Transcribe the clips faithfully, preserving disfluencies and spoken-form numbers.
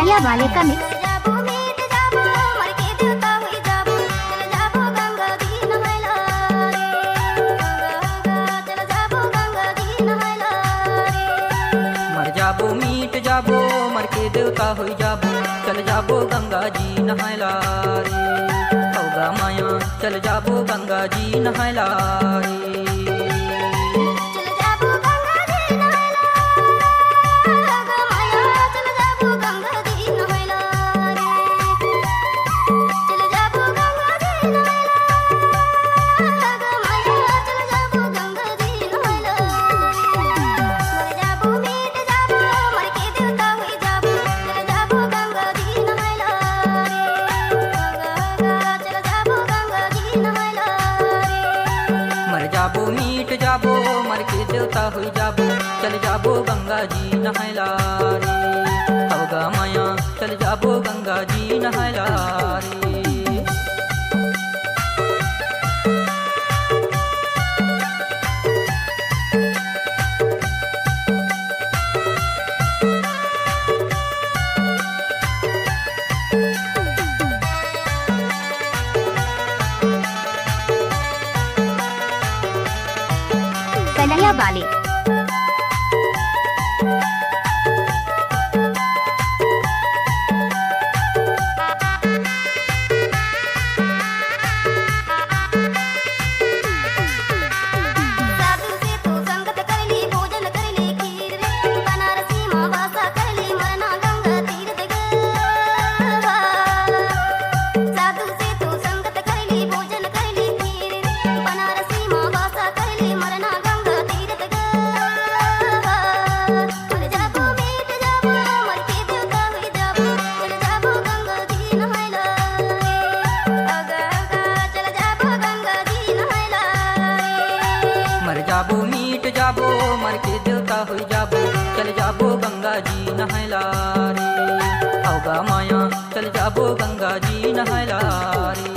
या वाले का mix। चल जाबो, मिट जाबो, मर के देवता होई जाबो। चल जाबो गंगा जी नहाय ला रे। गंगा, गंगा, चल जाबो गंगा जी नहाय ला रे। मर जाबो, मिट जाबो, मर के देवता होई जाबो। चल जाबो गंगा जी नहाय ला रे। हव गा माया, चल जाबो गंगा जी नहाय ला रे। चल जाबो गंगा जी नहाय ला। गा माया, चल जाबो गंगा जी नहाय ला रे। चल जाबो गंगा जी नहाय ला। गा माया, चल जाबो गंगा जी नहाय ला रे। मर जाबो, मिट जाबो, मर के देवता होई जाबो। चल जाबो गंगा जी नहाय ला रे। गंगा, गंगा, चल जाबो गंगा जी नहाय ला रे। मर जाबो, मिट जाबो, मर के देवता होई जाबो। चल जाबो गंगा जी नहाय ला रे। हव गा माया, चल जाबो गंगा जी नहाय ला रे। कलैया वाले। साधु से तू संगत कर ली, भोजन कर ली खीर रे, बनारसी माँ वासा कर ली, मरना गंगा तीर दे गे। साधु से तू संगत कर ली, भोजन कर ली खीर रे, बनारसी माँ वासा कर ली, मरना गंगा तीर दे गे। चल जाबो, मिट जाबो, मर के देवता होई जाबो। चल जाबो गंगा जी नहाय ला रे। अगा, अगा, चल जाबो गंगा जी नहाय ला रे। मर जाबो, मिट जाबो, मर के देवता होई जाबो। चल जाबो गंगा जी नहाय ला रे। हव गा माया, चल जाबो गंगा जी नहाय ला रे।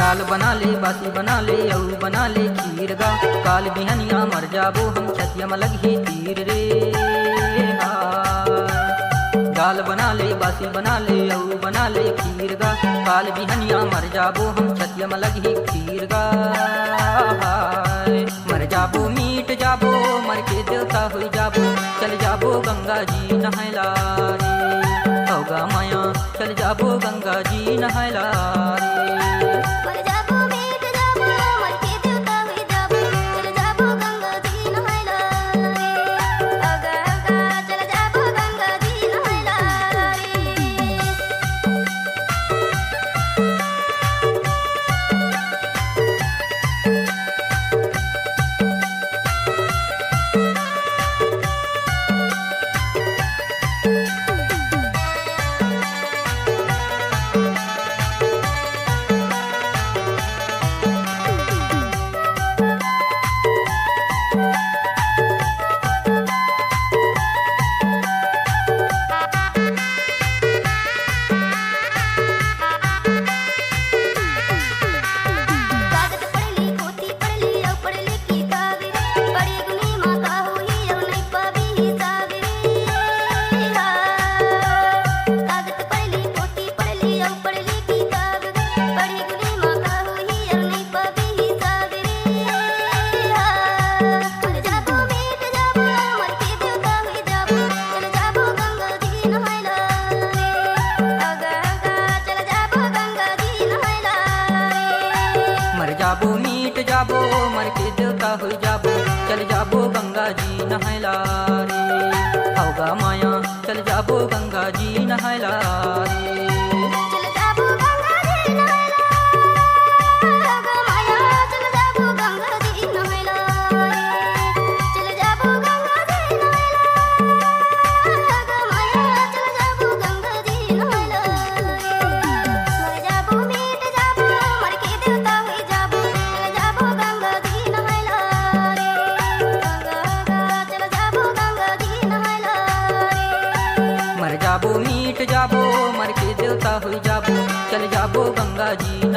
दाल बना ले, बासी बना ले, अउ बना ले खीर गा। काल बिहनिया मर जाबो हम, छतिया म लगही तीर रे। हाय। दाल बना ले, बासी बना ले, अउ बना ले खीर गा। काल बिहनिया मर जाबो हम, छतिया म लगही तीर गा। हाय। मर जाबो, मिट जाबो, मर के देवता होई जाबो। चल जाबो गंगा जी नहाय ला रे। हव गा माया, चल जाबो गंगा जी नहाय ला रे। मर जाबो, मिट जाबो, मर के देवता होई जाबो। चल जाबो गंगा जी नहाय ला रे। अगा, अगा, चल जाबो गंगा जी नहाय ला रे। कागज पढ़ली, पोथी पढ़ली, अउ पढ़ली किताब रे। पढ़ी गुनी माँ का होही, अउ नहीं पाबी हिसाब रे। हाँ। कागज पढ़ली, पोथी पढ़ली, अउ पढ़ली किताब रे। पढ़ी गुनी माँ का होही, अउ नहीं पाबी हिसाब रे। हाँ। मर जाबो, मिट जाबो, मर के देवता होई जाबो। चल जाबो गंगा जी नहाय ला रे। अगा, अगा, चल जाबो गंगा जी नहाय ला रे। मर जाबो, मिट जाबो, मर के देवता होई जाबो। चल जाबो गंगा जी नहाय ला रे। हव गा माया, चल जाबो गंगा जी नहाय ला रे। चल जाबो गंगा जी नहाय ला। हव गा माया, चल जाबो गंगा जी नहाय ला रे। चल जाबो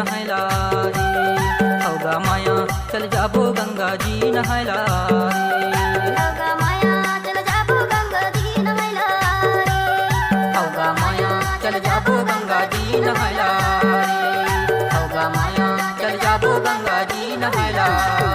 नहाय ला रे। हौगा माया चल जाबो गंगा जी नहाय ला रे। हौगा माया चल जाबो गंगा जी नहाय ला रे। हौगा माया चल जाबो गंगा जी नहाय ला रे। हौगा माया चल जाबो गंगा जी नहाय ला रे।